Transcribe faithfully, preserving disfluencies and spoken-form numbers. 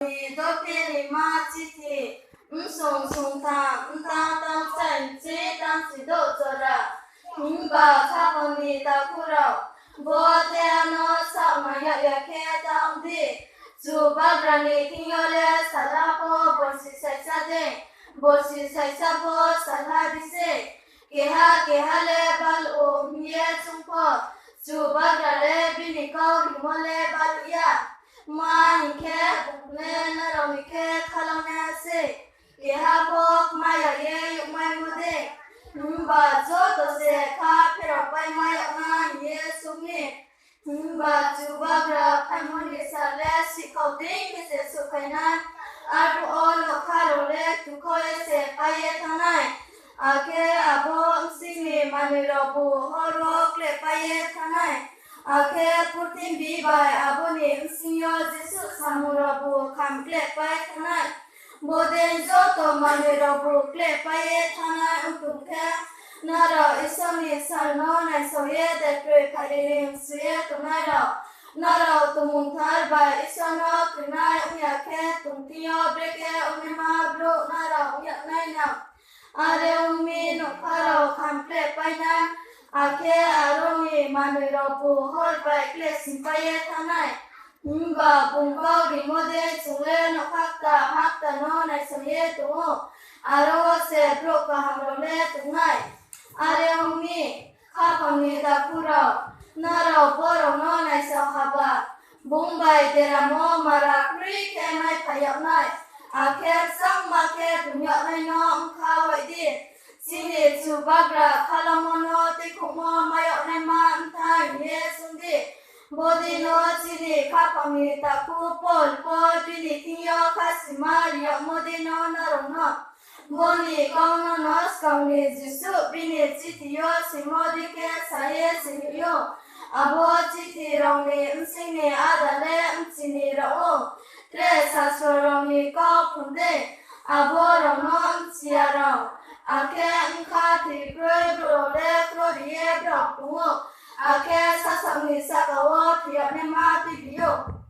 Ni dophi ni ma chithi, msung sungtham, mtang tamchai nching tamchi douh jora. Himba khaphang ni takhu rao, bo thaiha no saohmai yag ya khe ta ong di. Chubagra ni thing yo le salha pho borsi saisa dei, borsi saisa pho salha di se. Keha keha le bal ou hing ye choung pho, Chubagra le bini kau rimo le bal ya. Ma hing khe, bung le nrao ni khe khalangnaiha sei, keha pho kma ya ye youhmaimo dei. Himba joto se kha pheraopaima yag na hing ye choung mi. Himba Chubagra phaimo ni sal le sihkhao dei khe se souhphai nai. Arphuh wo nougkha rao le ktukho ye se pai ye thanng nai, akhe abo bsing ni manoi raobu hor wo klehpai ye thanng nai, akhe purthimbi bai abo ni bsing yo jesuh samung raobu kham klehpai thanng nai. Bodei joto manoi raobu klehpai ye thanng nai ong tong khe, nrao Isor ni sal no naisao ye daiphroi phairi ni msu ye tongnai rao, nrao tongmungthar bai Isor no krinai ong ya khe, tongthing yo brekhe ongnaima brouh nrao ong yag nai nang. Are ong mi, nougkha rao kham klehpai nai, akhe aro ni manoi raobu hor bai klehsingpai ye thanng nai. Himba bung kau rimo dei chung le nougkha kta ha kta no naisao ye tong ou, aro wo se brouh kaham rao le tong nai. Are ong mi, khaphang ni takhu rao, nrao bo rao no naisao haba, bung bai deramo mara kroi khe maiphai yag nai, akhe kchangma khe tong yag nai no bkha wai di. Chini Chubagra khalangmo no tuikhouhmo mai yag naima bthai hing ye choung di. Bodei no chini khaphang ni takhu Paul pho bini thing yo khasima ri yagmo dei no nrao no, bo ni kau no no skang ni jesuh bini chithi yo simo dei khe sa ye siri ou. Abo chithi rao ni bsing ni áda le bchi ni rao ou, tre sasro rao ni kau phrung dei, abo rao no bchi ya rao, akhe bkha thoi kroi brouh rao le kroi ri ye brao tong ou, akhe sasaoh ni sahka wo thoi yag naima tuibi ou.